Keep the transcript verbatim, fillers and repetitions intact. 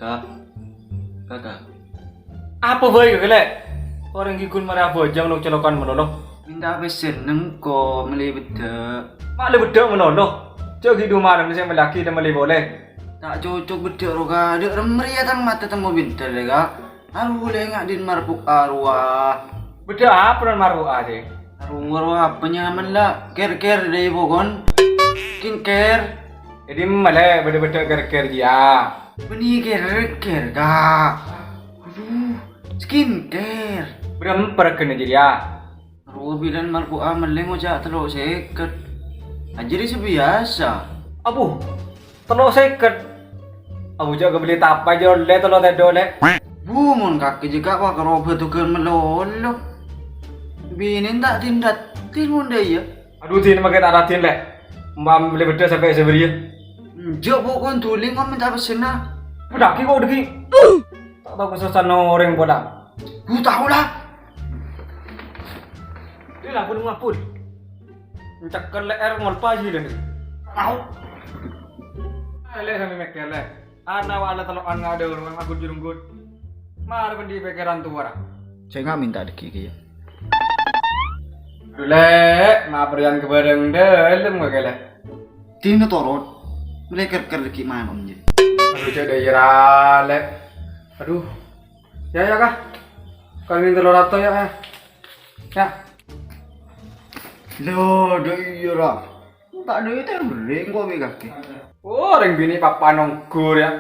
Kak, Kakak. Apa bhâi, Lè'? Orèng ghi' ghun marè abhâjâng lo' colokan malolo. Mènta pèssèna engko' mellè beddhâ'. Ma' mellè beddhâ' malolo. Jhâ' ghi' du malem sè mellèaghi ta' mellè polè. Ta' cocok beddhâ' rowa, Ka'. Dâ' remma rèya tang matè temmo bhender, Ka'. Arowa lè' nga' dhin marpu'a rowa. Beddhâ' apa nan marpu'a, sè? Arowa rowa apa nyamana la? Care-care dâri pokon. Skincare. È dimma, Lè', bâdâ beddhâ' care-care jiyâ? Bânnè care-care, Ka'. Adhu, skincare. Bârâmpa règhâna jârèya? Arowa bilân marpu'a mellè ngoca' tello' sèket. Ajâriyâ sè biyasa. Abu, tello' sèket. Abu jhâ' kabellè tapa jâ' ollè tello' tèdhâ', Lè'. Bu, mon kakè jâ' Ka' pakarobhât ghun malolo. Binèna ta' dhin-raddhin mon dâ' iyâ. Adhu, dhin makè ta' raddhin, Lè'. Empa' mellè beddhâ' sampè' sabâriyâ. Enjâ', pokon dhuli engko' mènta pèssèna. Beddhâghi kok dâggi'. Ta' tao kasossana orèng polana. Bu, tao la. Dhi la pun ngapun. Ncekel le'er ngolpa jhi lè. Tao. Lè' sambi mèkkèr, Lè'. Ana wala tello'an ngadhâ' rowa ngagun-jurunggun. Mara bândhi pèkkèran towa ra. Sènga' mènta dâggi' kèya. Adhu, Lè', maprèyan ka bârâng dâlem kok, Lè'. Dina torot, mellè kèr-kèr dâggi' mano' jâ. Adhu, jhâ' dâ' iyâ ra, Lè'. Adhu. Yâ, yâ, Ka'. Kawin tello rato, yâ, yâ. Yâ. Lo, dâ' iyâ ra. Ta' dâ' iyâ tèmbhâri engko' bi' kakè. Oh, rèng binè' papa nongghur, yâ.